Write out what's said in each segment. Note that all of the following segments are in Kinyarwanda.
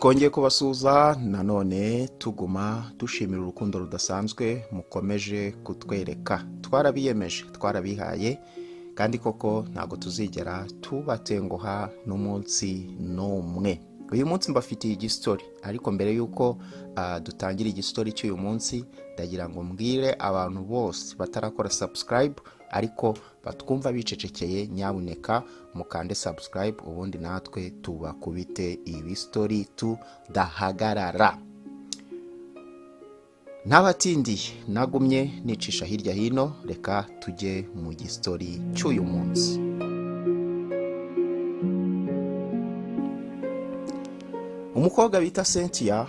Twongeye kubasuhuza nanone, tuguma dushimira urukundo rudasanzwe mukomeje kutwereka. Twarabiyemeje, twarabihaye, kandi koko ntabwo tuzigera tubatenguha n'umunsi n'umwe. Uyu munsi mbafitiye igistory, ariko mbere y'uko dutangira igistory cy'uyu munsi, ndagira ngo mbwire abantu bose batarakora subscribe ariko batwumva bicecekeye: nyabuneka mukande subscribe, ubundi natwe tubakubite ibistory tudahagarara. Ntabatindiye, nagumye nicisha hirya hino, reka tujye mu gistory cy'uyu munsi. Umukobwa bita Cynthia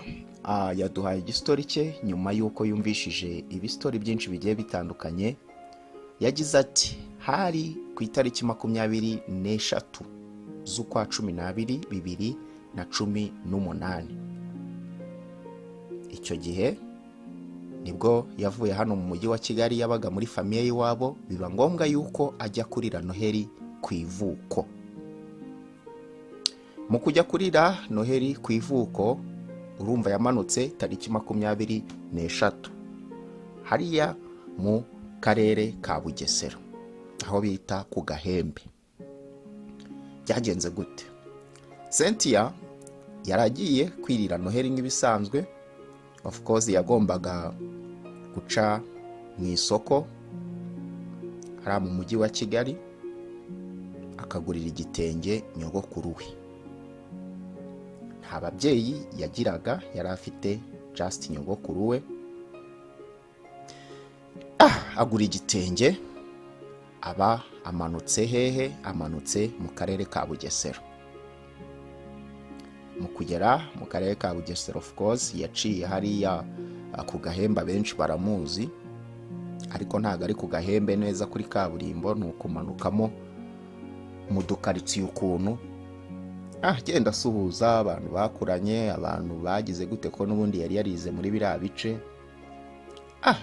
yaduhaye igistory cye nyuma y'uko yumvishije ibistory byinshi bigiye bitandukanye. Yagize ati: "Hari ku itariki 23 z'ukwa 12, 2018." Icyo gihe nibwo yavuye hano mu mujyi wa Kigali, yabaga muri famille y'iwabo, biba ngombwa yuko ajya kurira Noheli ku ivuko. Mu kujya kurira Noheli ku ivuko, urumva yamanutse tariki 23 hariya mu karere ka Bugesera, aho bita ku Gahembe. Byagenze gute? Cynthia yari agiye kwirira Noheli nk'ibisanzwe. Of course yagombaga guca mu isoko hariya mu mujyi wa Kigali, akagurira igitenge nyogokuru we. Nta babyeyi yagiraga, yari afite just nyogokuru we. Agura igitenge, aba amanutse hehe? Amanutse mu karere ka Bugesera. Mu kugera mu karere ka Bugesera, of course yaciye hariya ku Gahembe, abenshi baramuzi, ariko ntabwo ari ku Gahembe neza kuri kaburimbo, ni ukumanukamo mu dukaritsiye ukuntu. Agenda asuhuza abantu bakuranye, abantu bagize gute, ko n'ubundi yari yarize muri biriya bice.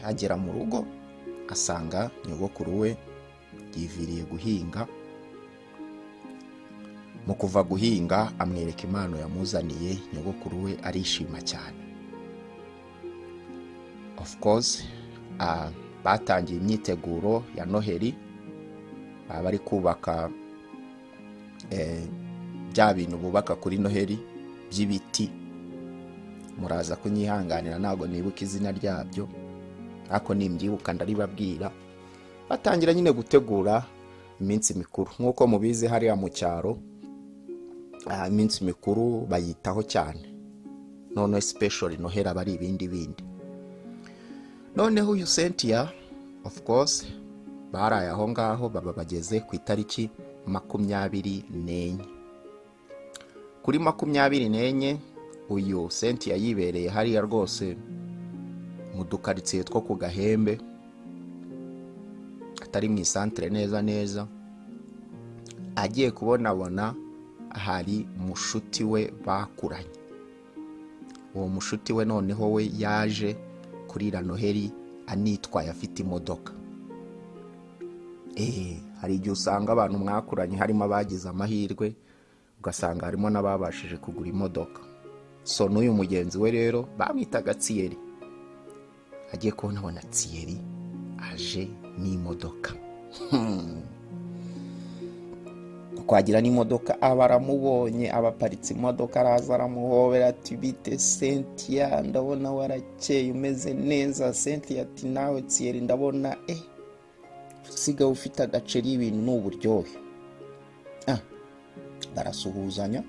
Agera mu rugo asanga nyogokuru we yiviriye guhinga. Mu kuva guhinga amwereka impano yamuzaniye, nyogokuru we arishima cyane. Of course batangiye imyiteguro ya Noheli, baba bari kubaka bya bintu bubaka kuri Noheli by'ibiti. Muraza kunyihanganira, ntabwo nibuka izina ryabyo, ariko nimbyibuka ndaribabwira. Batangira nyine gutegura iminsi mikuru. Nk'uko mubizi, hariya mu cyaro iminsi mikuru bayitaho cyane, noneho especially Noheli aba ari ibindi bindi. Noneho uyu Cynthia, of course baraye aho ngaho, baba bageze ku itariki 24. Kuri 24, uyu Cynthia yibereye hariya rwose mu dukaritsiye two ku Gahembe, atari mu isantere neza neza, agiye kubonabona hari mushuti we bakuranye. Uwo mushuti we noneho we yaje kurira Noheli anitwaye, afite imodoka. Hari igihe usanga abantu mwakuranye harimo abagize amahirwe, ugasanga harimo n'ababashije kugura imodoka. So n'uyu mugenzi we rero bamwitaga Thierry, agiye kubona abona Thierry aje n'imodoka. Twagira n'imodoka, aba aramubonye, aba aparitse imodoka, araza aramuhobera, ati: "Bite Cynthia, ndabona warakeye, umeze neza." Cynthia ati: "Nawe Thierry, ndabona usigaye ufite agaceri, ibintu ni uburyohe." Barasuhuzanya,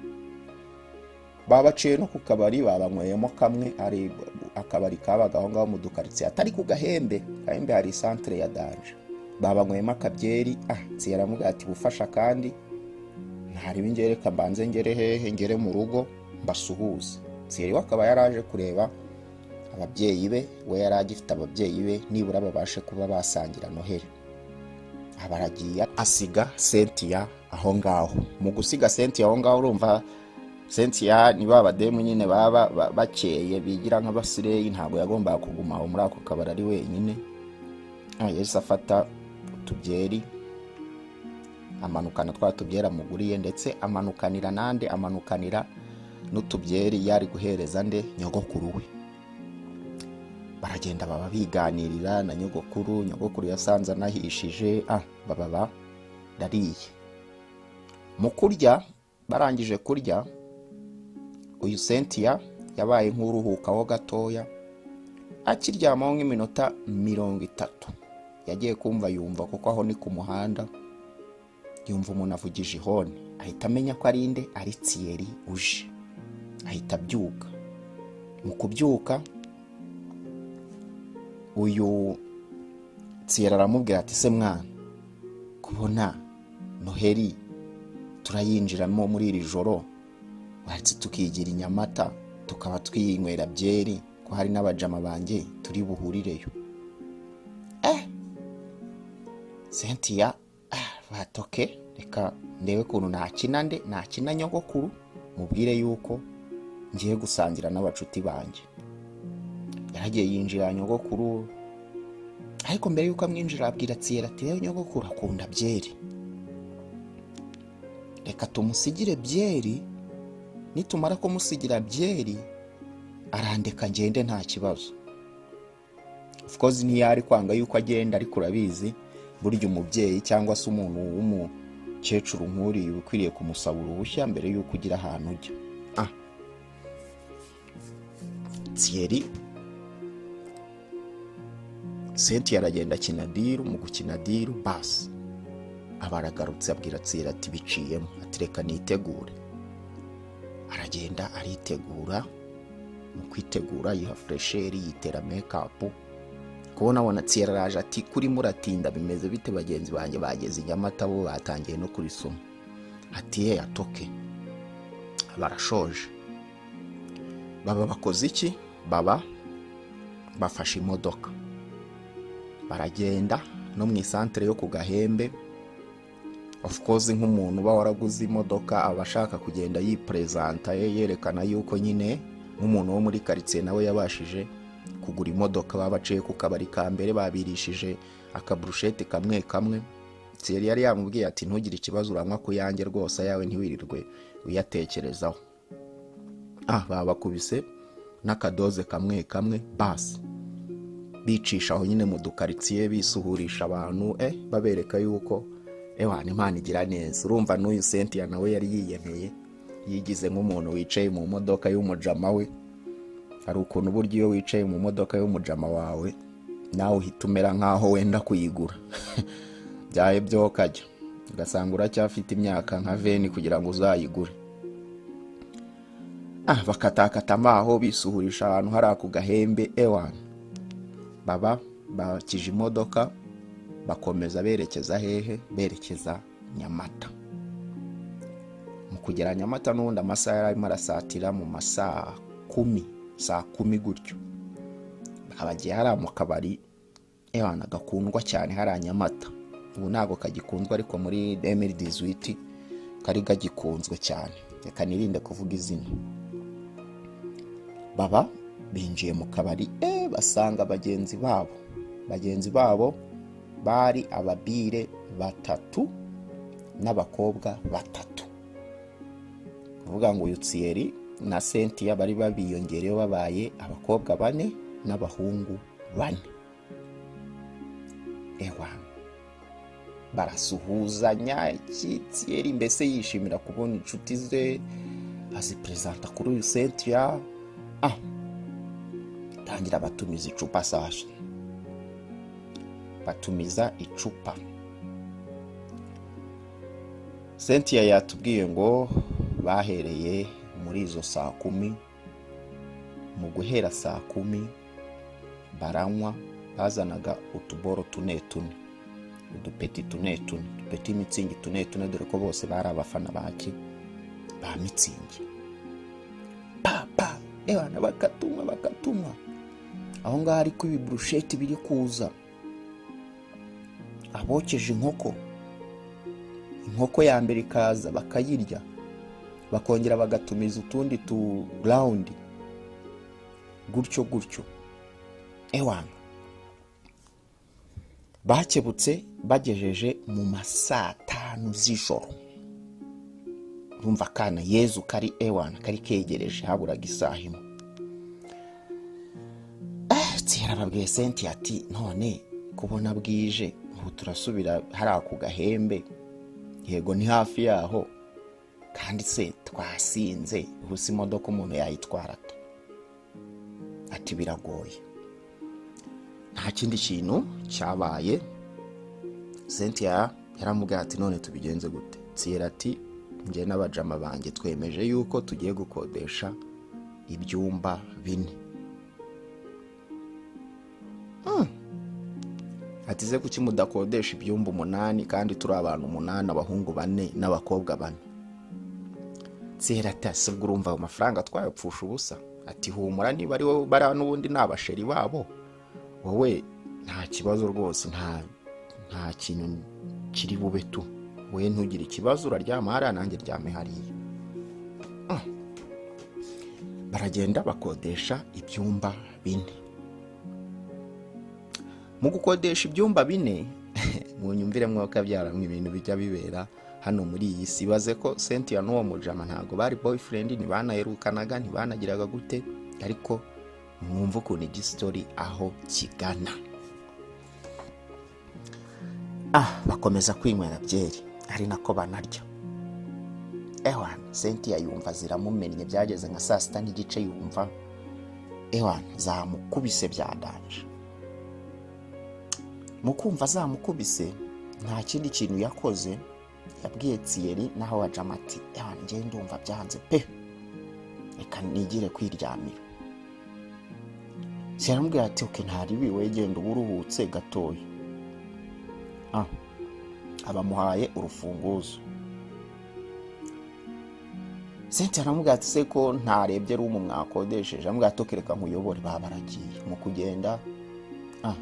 babaciye no ku kabari, babanyweyemo kamwe. Hari akabari kabaga aho ngaho mu dukaritsiye, atari ku Gahembe. Gahembe hari isantere ya danger. Babanyweyemo akabyeri. Thierry aramubwira ati: "Bufasha kandi ntariba, reka mbanze ngere hehe? Ngere mu rugo mbasuhuze." Thierry we akaba yaraje kureba ababyeyi be, we yari agifite ababyeyi be, nibura babashe kuba basangira Noheli. Aba aragiye, asiga Cynthia aho ngaho. Mu gusiga Cynthia aho ngaho, urumva Cynthia ni ba bademu nyine baba bakeye, bigira nk'abasireyi, ntabwo yagombaga kuguma aho muri ako kabari ari wenyine. Yahise afata utubyeri, amanukana twa tubyeri amuguriye, ndetse amanukanira nande? Amanukanira N'utubyeri yari guhereza nde? Nyogokuru we. Baragenda, baba biganirira na nyogokuru. Nyogokuru yasanze anahishije. Baba barariye. Mu kurya, barangije kurya, uyu Cynthia yabaye nk'uruhukaho gatoya, akiryamaho nk'iminota 30, yagiye kumva yumva, kuko aho ni ku muhanda, yumva umuntu avugije ihoni. Ahita amenya ko ari inde? Ari Thierry uje. Ahita abyuka. Mu kubyuka, uyu Thierry aramubwira ati: "Se mwana, kubona Noheli turayinjiramo muri iri joro, waretse tukigira i Nyamata, tukaba twinywera byeri, ko hari n'abajama banjye turi buhurireyo?" Cynthia batoke, reka ndebe ukuntu nakina nde, nakina nyogokuru, mubwire yuko ngiye gusangira n'abacuti banjye. Yaragiye yinjira nyogokuru, ariko mbere yuko amwinjira abwira Thierry ati: "Rero nyogokuru akunda byeri, reka tumusigire byeri. Nitumara kumusigira byeri arandeka ngende, nta kibazo." Of course ntiyari kwanga yuko agenda, ariko urabizi, burya umubyeyi cyangwa se umuntu w'umukecuru nk'uriya uba ukwiriye kumusaba uruhushya mbere yuko ugira ahantu ujya. Thierry, Cynthia aragenda akina deal. Mu gukina deal, basi aba aragarutse, abwira Thierry ati: "Biciyemo." Ati: "Reka nitegure." Aragenda aritegura. Mu kwitegura yiha fraîcheur, yitera makeup. Kubona abona Thierry araje, ati: "Kuri muratinda, bimeze bite? Bagenzi banjye bageze i Nyamata, bo batangiye no kurisoma." Ati: "Ye atoke." Barashoje, baba bakoze iki? Baba bafashe imodoka, baragenda no mu isantere yo ku Gahembe. Of course, nk'umuntu uba waraguze imodoka, aba ashaka kugenda yiperezanta ye, yerekana yuko nyine nk'umuntu wo muri karitsiye nawe yabashije kugura imodoka. Baba baciye ku kabari ka mbere, babirishije akaburushete kamwe kamwe. Thierry yari yamubwiye ati: "Ntugire ikibazo, uranywa ku yanjye rwose, ayawe ntiwirirwe uyatekerezaho." Babakubise n'akadoze kamwe kamwe, basi bicisha aho nyine mu dukaritsiye, bisuhurisha abantu, babereka yuko ewana Imana igira neza. Urumva n'uyu Cynthia nawe yari yiyemeye, yigize nk'umuntu wicaye mu modoka y'umujama we. Hari ukuntu burya iyo wicaye mu modoka y'umujama wawe, nawe uhita umera nk'aho wenda kuyigura, byaye byo kajya ugasanga uracyafite imyaka nka 20 kugira ngo uzayigure. Bakatakata amaho, bisuhurisha ahantu hari ako Gahembe. Ewana, baba bakije imodoka, bakomeza berekeza hehe? Berekeza Nyamata. Mu kugera Nyamata n'ubundi amasaha yari arimo arasatira mu masaa 10, saa 10 gutyo. Bagiye hariya mu kabari, ewana, gakundwa cyane hariya Nyamata. Ubu ntabwo kagikunzwe, ariko muri 2018 kari gagikunzwe cyane. Reka nirinde kuvuga izina. Baba binjiye mu kabari, basanga bagenzi babo. Bagenzi babo bari ababire batatu n'abakobwa batatu. Kuvuga ngo uyu Thierry na Cynthia bari babiyongereyeho, babaye abakobwa bane n'abahungu bane. Ewa, barasuhuzanya. Iki Thierry mbese yishimira kubona inshuti ze, aziperezanta kuri uyu Cynthia. Tangira batumiza icupa. Sasha, batumiza icupa. Cynthia yatubwiye ngo bahereye muri izo saa 10. Mu guhera saa 10 baranywa, bazanaga utuboro tune tune, udupeti tune tune, udupeti Mützig tune tune, dore ko bose bari abafana baki ba Mützig. Papa, ewana, bakatunywa, bakatunywa aho ngaho, ariko ibiburusheti biri kuza, abokeje inkoko. Inkoko ya mbere ikaza bakayirya, bakongera bagatumiza utundi tu round, gutyo gutyo. Ewana, bakebutse bagejeje mu ma saa 5 z'ijoro. Urumva ko bari basinze. Urumva akana Yezu kari ewana kari kegereje, haburaga isaha imwe. Thierry ababwiye Cynthia ati: "None kubona bwije, ubu turasubira hariya ku Gahembe? Yego, ni hafi yaho, kandi se twasinze, ubu se imodoka umuntu yayitwara ate?" Ati: "Biragoye." Nta kindi kintu cyabaye. Cynthia yaramubwiye ati: "None tubigenze gute?" Thierry ati: "Njye n'abajama banjye twemeje yuko tugiye gukodesha ibyumba 4." Ati: "Se kuki mudakodesha ibyumba 8 kandi turi abantu 8, abahungu 4 n'abakobwa 4?" Thierry ati: "Ese ubwo urumva ayo mafaranga twayapfusha ubusa?" Ati: "Humura, niba ari wowe bariya n'ubundi ni abasheri babo, wowe nta kibazo rwose, nta kintu kiri bube tu, wowe ntugire ikibazo, uraryama hariya nanjye ryame hariya." Baragenda bakodesha ibyumba 4. Mu gukodesha ibyumba 4, munyumvire mwuka byaramwe, ibintu bijya bibera hano muri iyi si. Baze ko Cynthia n'uwo mujama ntabwo bari boyfriend, ntibanaherukanaga, ntibanagiraga gute, ariko mwumve ukuntu igisitori aho kigana. Bakomeza kwinywera byeri ari nako banarya. Ewana, Cynthia yumva ziramumennye. Byageze nka saa 6:30, yumva ewana zamukubise bya danger. Mu kumva zamukubise, nta kindi kintu yakoze, yabwiye Thierry naho wajama ati: "Ewana, njye ndumva byanze pe, reka nigire kwiryamira." Thierry aramubwira ati: "Okay, nta ribi, we genda uba uruhutse gatoya." Abamuhaye urufunguzo. Cynthia aramubwira ati: "Se ko ntarebye room mwakodesheje?" Aramubwira ati: "Okay, reka nkuyobore." Baba baragiye. Mu kugenda,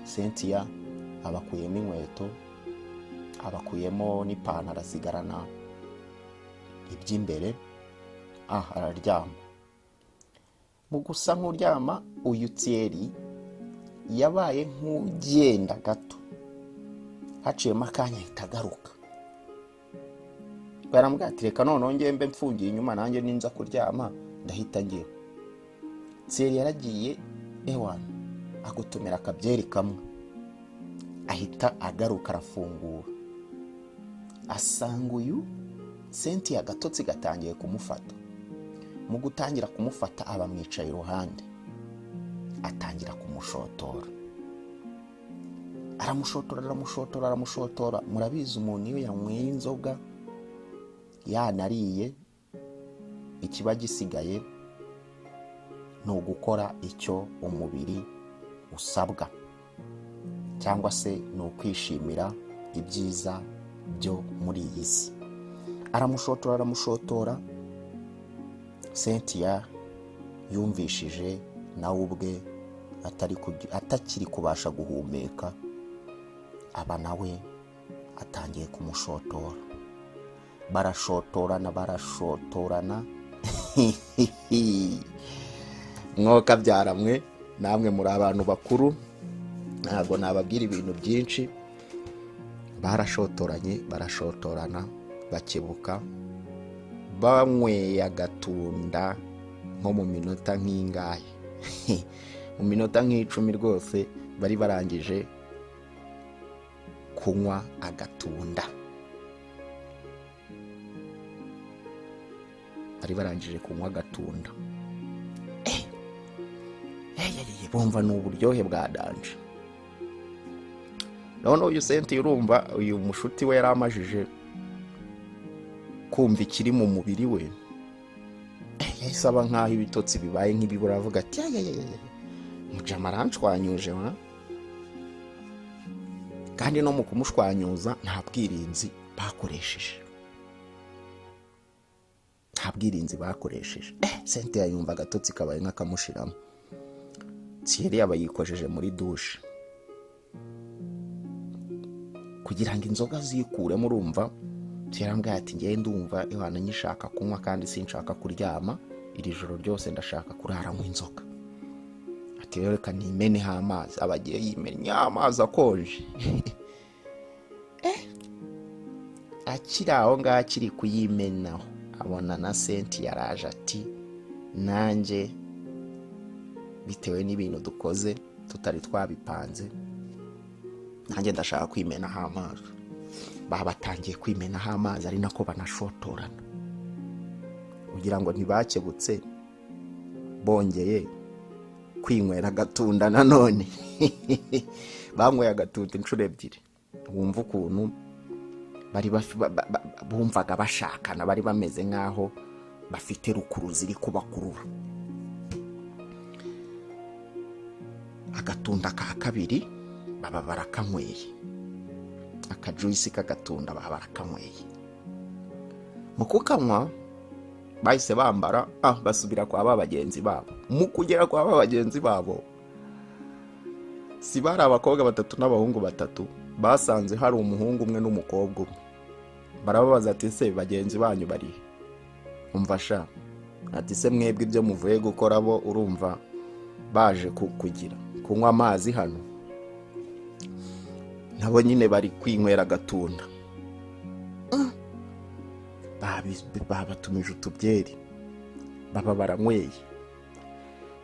Cynthia abakuyemo inkweto, abakuyemo n'ipantaro, asigarana iby'imbere. Araryama. Mu gusa nk'uryama, uyu Thierry yabaye nk'ugenda gato, haciyemo akanya ahita agaruka. Baramubwira ati: "Reka noneho ngembe mfungiye inyuma, nanjye ninza kuryama ndahita ngira." Thierry yaragiye, ewana agutumira akabyeri kamwe, ahita agaruka arafungura, asanga uyu Cynthia agatotsi gatangiye kumufata. Mu gutangira kumufata, aba amwicaye iruhande, atangira kumushotora, aramushotora, aramushotora, aramushotora. Murabizi, umuntu iyo yanyweye inzoga yanariye, ikiba gisigaye ni ugukora icyo umubiri usabwa, cyangwa se ni ukwishimira ibyiza byo muri iyi si. Aramushotora, aramushotora. Cynthia yumvishije nawe ubwe atakiri kubasha guhumeka, aba nawe atangiye kumushotora. Barashotorana, barashotorana. Mwoka byaramwe, namwe muri abantu bakuru, ntabwo nababwira ibintu byinshi. Barashotoranye, barashotorana, bakebuka banyweye agatunda nko mu minota nk'ingahe, mu minota nk'10 rwose bari barangije kunywa agatunda, bari barangije kunywa agatunda. Bumva ni uburyohe bwa danger. Noneho uyu Cynthia, urumva uyu mushuti we yari amajije kumva ikiri mu mubiri we, yahise aba nk'aho ibitotsi bibaye nk'ibibura, avuga ati: "Ayayayaya, mujama aranshwanyuje wa." Kandi no mu kumushwanyuza nta bwirinzi bakoresheje, nta bwirinzi bakoresheje. Cynthia yumva agatotsi kabaye nk'akamushiramo. Thierry aba yikojeje muri douche kugira ngo inzoga zikuremo. Urumva Thierry arambwira ati: "Ngewe ndumva ihana nyishaka kunywa, kandi sinshaka kuryama iri joro ryose, ndashaka kurara nywa inzoga." Ati: "Rero reka nimeneho amazi." Aba agiye yimennye amazi akonje. Akiri aho ngaho, akiri kuyimenaho, Abona na Senti yaraje, ati: "Nanjye bitewe n'ibintu dukoze tutari twabipanze, nanjye ndashaka kwimenaho amazi." Baba batangiye kwimenaho amazi, ari nako banashotorana, kugira ngo ntibakebutse bongeye kwinywera agatunda. Nanone banyweye agatunda inshuro ebyiri. Wumva ukuntu bari bumvaga bashakana, bari bameze nk'aho bafite rukuruzi iri kubakurura. Agatunda ka kabiri baba barakanyweye, akajuice k'agatunda baba barakanyweye. Mu kukanywa bahise bambara, basubira kwa ba bagenzi babo. Mu kugera kwa ba bagenzi babo, si bari abakobwa batatu n'abahungu batatu, basanze hari umuhungu umwe n'umukobwa umwe. Barababaza ati: "Se bagenzi banyu bari he?" "Umva sha," ati, "se mwebwe ibyo muvuye gukora, bo urumva baje kugira kunywa amazi hano?" Nabo nyine bari kwinywera agatunda. Babatumije utubyeri, baba baranyweye.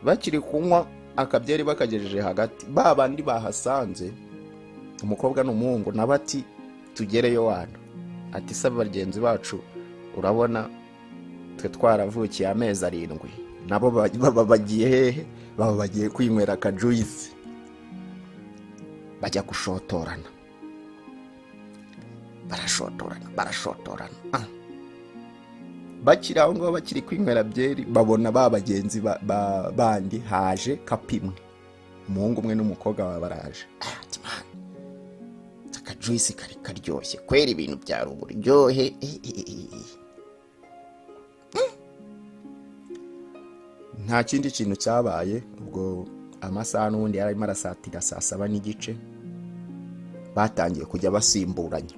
Bakiri kunywa akabyeri, bakagejeje hagati, ba bandi bahasanze, umukobwa n'umuhungu, nabo ati: "Tugereyo wana." Ati: "Se bagenzi bacu urabona twe twaravukiye amezi 7, nabo baba bagiye hehe?" Baba bagiye kwinywera akajuice, bajya gushotorana, barashotorana, barashotorana. Bakiri aho ngaho, bakiri kwinywera byeri, babona ba bagenzi bandi haje couple imwe, umuhungu umwe n'umukobwa, baba baraje. Ati: "Man, akajuice kari karyoshye kwera, ibintu byari uburyohe." Nta kindi kintu cyabaye. Ubwo amasaha n'ubundi yari arimo arasatira saa 7:30. Batangiye kujya basimburanya,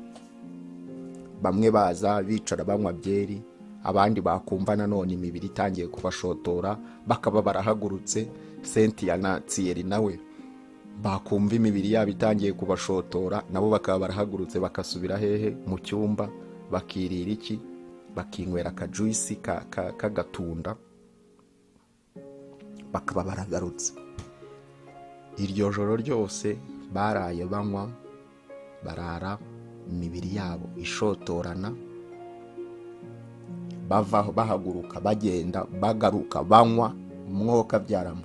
bamwe baza bicara banywa byeri, abandi bakumva nanone imibiri itangiye kubashotora bakaba barahagurutse. Cynthia na Thierry nawe bakumva imibiri yabo itangiye kubashotora, nabo bakaba barahagurutse, bakasubira hehe? Mu cyumba, bakirira iki? Bakinywera akajuice k'agatunda, bakaba baragarutse. Iryo joro ryose baraye banywa, barara imibiri yabo ishotorana, bavaho bahaguruka, bagenda, bagaruka, banywa umwuka byarama.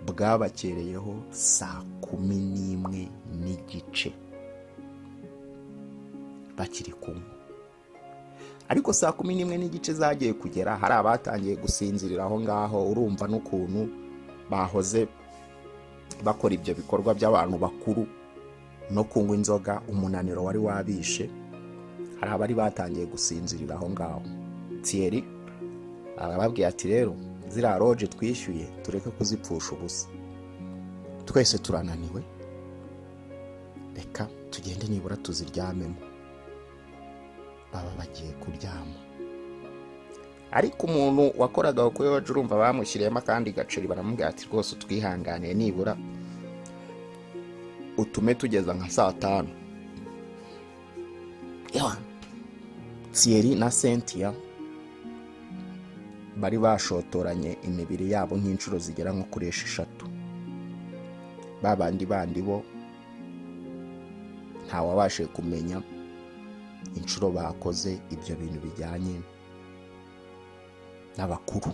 Bwabakereyeho saa 11:30 bakiri kunywa. Ariko saa 11:30 zagiye kugera, hari abatangiye gusinzirira aho ngaho. Urumva n'ukuntu bahoze bakora ibyo bikorwa by'abantu bakuru no kunywa inzoga, umunaniro wari wabishe, hari abari batangiye gusinzirira aho ngaho. Thierry arababwiye ati: "Rero ziriya lodge twishyuye tureke kuzipfusha ubusa, twese turananiwe, reka tugende nibura tuziryamemo." Baba bagiye kuryama, ariko umuntu wakoraga kuri lodge, urumva bamushyiriyemo akandi gaceri, baramubwira ati: "Rwose utwihanganiye, nibura utume tugeza nka saa 5." Ewa, Thierry na Cynthia bari bashotoranye imibiri yabo nk'inshuro zigera nko kuri esheshatu. Ba bandi bandi bo ntawabashije kumenya inshuro bakoze ibyo bintu bijyanye n'abakuru.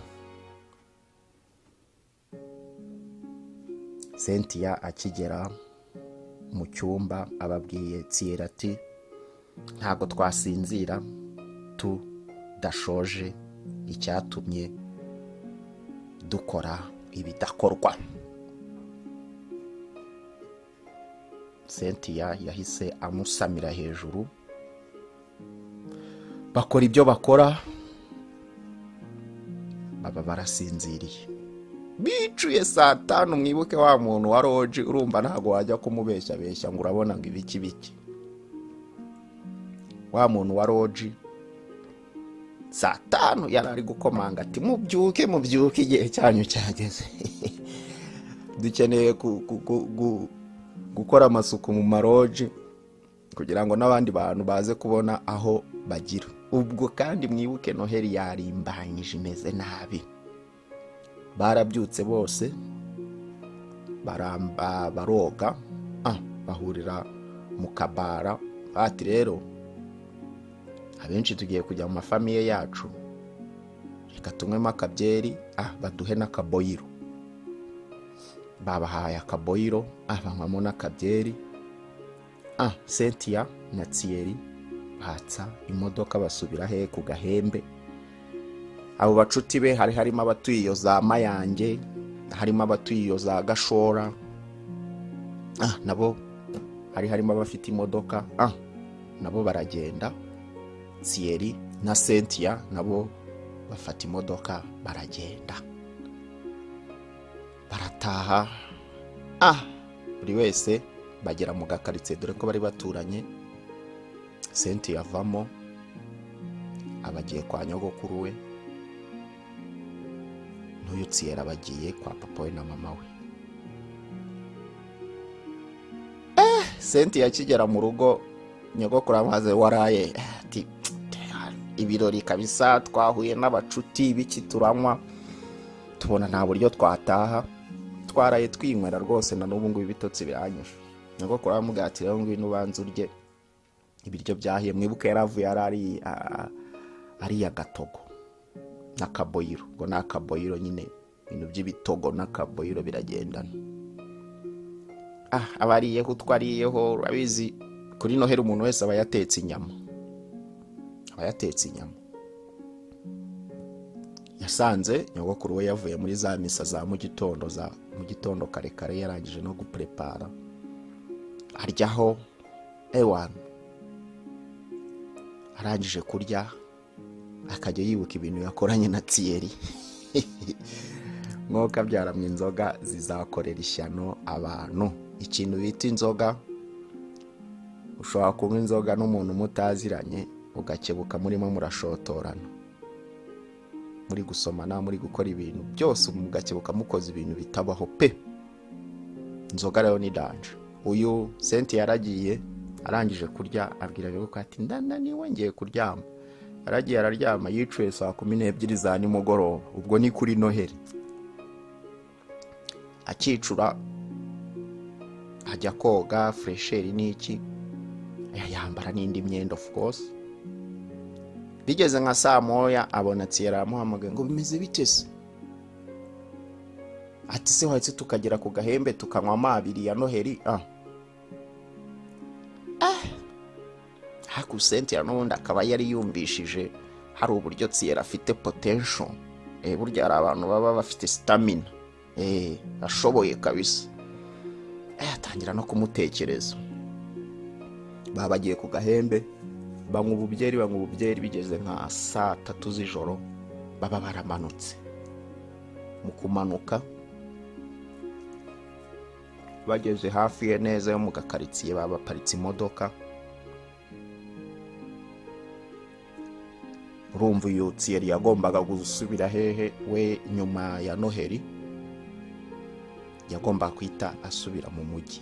Cynthia akigera mu cyumba ababwiye Thierry ati: "Ntabwo twasinzira tudashoje icyatumye dukora ibidakorwa." Cynthia yahise amusamira hejuru, bakora ibyo bakora, baba barasinziriye, bicuye saa 5. Mwibuke wa muntu wa lodge, urumva ntabwo wajya kumubeshya beshya ngo urabona ngo ibiki biki. Wa muntu wa lodge saa 5 yari ari gukomanga ati: "Mubyuke, mubyuke, igihe cyanyu cyageze, dukeneye gukora amasuku mu malodge kugira ngo n'abandi bantu baze kubona aho bagira." Ubwo kandi mwibuke, Noheli yarimbanyije, imeze nabi. Barabyutse bose, baramba, baroga, bahurira mu kabara. Bati: "Rero abenshi tugiye kujya mu mafamille yacu, reka tunywemo akabyeri, baduhe n'akaboyiro." Babahaye akaboyiro, banywamo n'akabyeri. Cynthia na Thierry batsa imodoka, basubira he? Ku Gahembe. Abo bacuti be hari harimo abatuye iyo za Mayange, harimo abatuye iyo za Gashora, nabo hari harimo abafite imodoka, nabo baragenda. Thierry na Cynthia nabo bafata imodoka, baragenda, barataha. Buri wese bagera mu gakaritsiye, dore ko bari baturanye. Cynthia avamo, abagiye kwa nyogokuru we, n'uyu Thierry abagiye kwa papa we na mama we. Cynthia akigera mu rugo, nyogokuru amaze: "Waraye?" Ati: "Ibirori kabisa, twahuye n'abacuti biki, turanywa, tubona nta buryo twataha, twaraye twinywera rwose, na n'ubu ngubu ibitotsi biranyishe." Nyogokuru aramubwira ati: "Rero ngwino ubanze urye, ibiryo byahiye." Mwibuke yaravuye yari ari ariya gatogo n'akaboyiro. Ubwo ni akaboyiro nyine, ibintu by'ibitogo n'akaboyiro biragendana. Aba ariyeho utwo ariyeho. Urabizi, kuri Noheli umuntu wese aba yatetse inyama, aba yatetse inyama. Yasanze nyogokuru we yavuye muri za misa za mu gitondo, za mu gitondo kare kare, yarangije no guprepara, aryaho. Ewana, arangije kurya akajya yibuka ibintu yakoranye na Thierry. Mwuka mu inzoga zizakorera ishyano abantu. Ikintu bita inzoga, ushobora kunywa inzoga n'umuntu mutaziranye, ugakebuka murimo murashotorana, muri gusomana, muri gukora ibintu byose, mugakebuka mukoze ibintu bitabaho pe. Inzoga rero ni danger. Uyu Cynthia yaragiye, arangije kurya abwira nyogokuru ati: "Ndananiwe, ngiye kuryama." Yaragiye araryama, yicuye saa 12 za nimugoroba. Ubwo ni kuri Noheli. Akicura ajya koga, fraîcheur n'iki, yambara n'indi myenda of course. Bigeze nka saa 1, abona Thierry aramuhamagaye ngo: "Bimeze bite se?" Ati: "Se wahise tukagera ku Gahembe tukanywa abiri ya Noheli?" Haku Cynthia n'ubundi akaba yari yumvishije hari uburyo Thierry afite potential. Burya hari abantu baba bafite stamina, ashoboye kabisa. Atangira no kumutekereza. Baba bagiye ku Gahembe, banywa ububyeri, banywa ububyeri. Bigeze nka saa 3 z'ijoro, baba baramanutse. Mu kumanuka, bageze hafi ye neza yo mu gakaritsiye, baba baparitse imodoka. Urumva, uyu Thierry yagombaga gusubira hehe we nyuma ya Noheli? Yagombaga guhita asubira mu mujyi.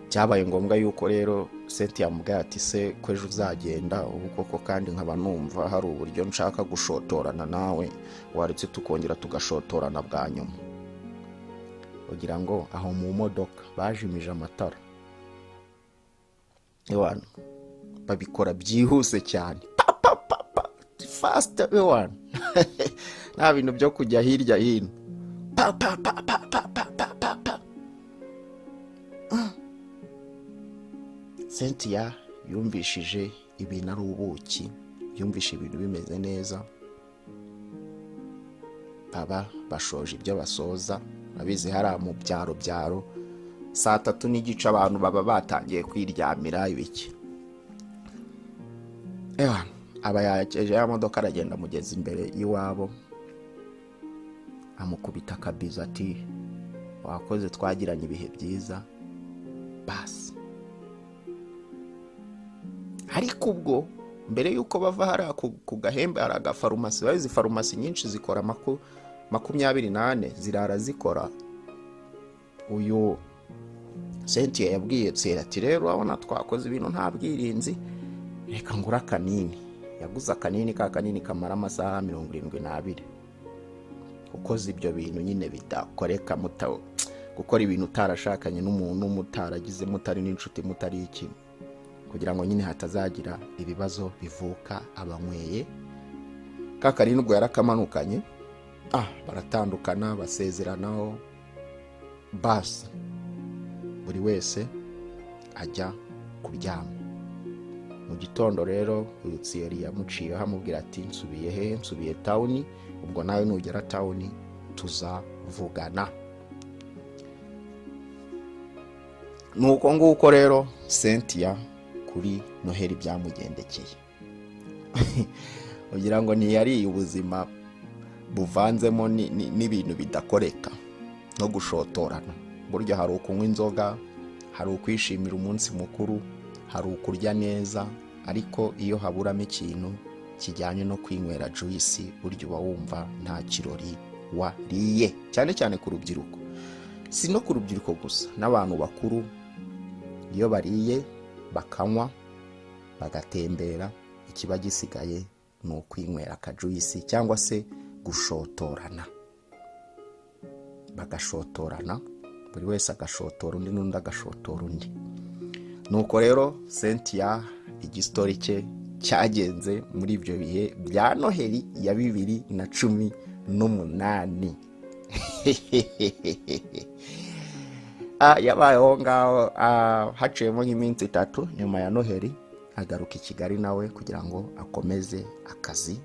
Byabaye ngombwa yuko rero Cynthia yamubwiye ati: "Se ko ejo uzagenda ubu koko, kandi nkaba numva hari uburyo nshaka gushotorana nawe, waretse tukongera tugashotorana bwa nyuma?" Kugira ngo aho mu modoka bajimije amatara. Ewana, babikora byihuse cyane, pa pa pa pa, fast. Ewana, nta bintu byo kujya hirya hino, pa pa pa pa pa pa pa pa pa. Cynthia yumvishije ibintu ari ubuki, yumvishe ibintu bimeze neza. Baba bashoje ibyo basoza. Abizi hariya mu byaro byaro, saa 3:30 abantu baba batangiye kwiryamira ibiki. Ewa, aba yakeje ya modoka, aragenda, amugeza imbere y'iwabo, amukubita akabizo ati: "Wakoze, twagiranye ibihe byiza." Basi, ariko ubwo mbere y'uko bava hariya ku Gahembe, hari agafarumasi. Bazi farumasi nyinshi zikora 24, zirara zikora. Uyu Cynthia yabwiye Thierry ati: "Rero urabona twakoze ibintu nta bwirinzi, reka ngure akanini." Yaguze akanini, ka kanini kamara amasaha 72. Ukoze ibyo bintu nyine bidakoreka, gukora ibintu utarashakanye n'umuntu, mutaragize, mutari n'inshuti, mutari iki, kugira ngo nyine hatazagira ibibazo bivuka. Abanyweye ka kanini, ubwo yarakamanukanye, baratandukana, basezeranaho, basi buri wese ajya kuryama. Mu gitondo rero uyu Thierry yamuciyeho, amubwira ati: "Nsubiye hehe? Nsubiye town, ubwo nawe nugera town tuzavugana." Nuko nguko rero Cynthia kuri Noheli byamugendekeye. Ugira ngo ntiyariye ubuzima buvanzemo n'ibintu bidakoreka no gushotorana. Burya hari ukunywa inzoga, hari ukwishimira umunsi mukuru, hari ukurya neza, ariko iyo haburamo ikintu kijyanye no kwinywera juice, burya uba wumva nta kirori wariye, cyane cyane ku rubyiruko. Si no ku rubyiruko gusa, n'abantu bakuru iyo bariye, bakanywa, bagatembera, ikiba gisigaye ni ukwinywera akajuice cyangwa se gushotorana. Bagashotorana, buri wese agashotora undi, n'undi agashotora undi. Nuko rero Cynthia igistory cye cyagenze muri ibyo bihe bya Noheli ya 2018. Yabaye aho ngaho, haciyemo nk'iminsi 3 nyuma ya Noheli, agaruka i Kigali nawe kugira ngo akomeze akazi,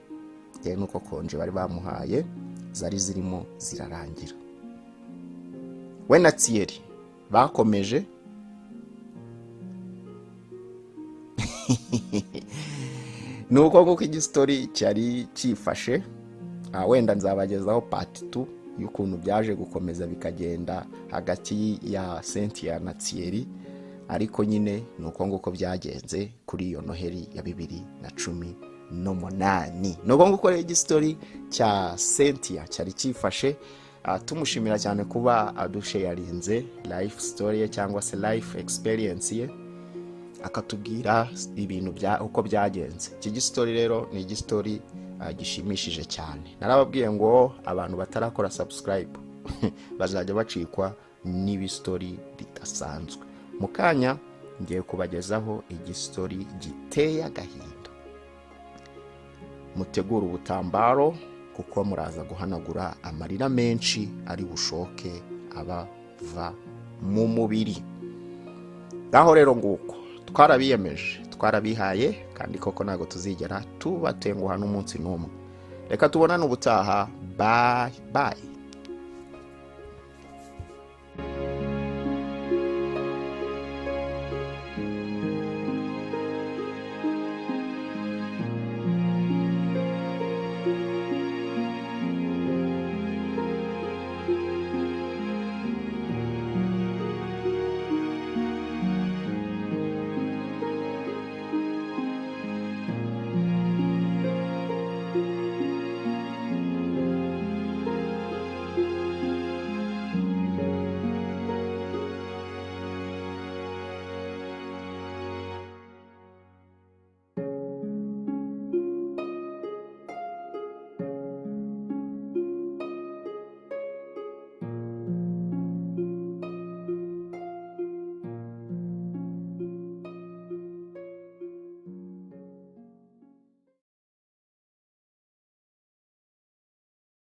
bitewe n'uko congé bari bamuhaye zari zirimo zirarangira. We na Thierry bakomeje. Ni uko nguko igistory cyari cyifashe. Wenda nzabagezaho part 2 y'ukuntu byaje gukomeza bikagenda hagati ya Cynthia na Thierry, ariko nyine ni uko nguko byagenze kuri iyo Noheli ya 2018. Ni uko nguko rero igistory cya Cynthia cyari cyifashe. Tumushimira cyane kuba adusharinze life story ye cyangwa se life experience ye, akatubwira ibintu bya uko byagenze. Iki gistory rero ni igistory gishimishije cyane. Narababwiye ngo abantu batarakora subscribe bazajya bacikwa n'ibistory bidasanzwe. Mu kanya ngiye kubagezaho igistory giteye agahinda. Mutegure ubutambaro kuko muraza guhanagura amarira menshi ari bushoke abava mu mubiri. Ngaho rero nguko, twarabiyemeje, twarabihaye, kandi koko ntabwo tuzigera tubatenguha n'umunsi n'umwe. Reka tubonane ubutaha. Bye bye.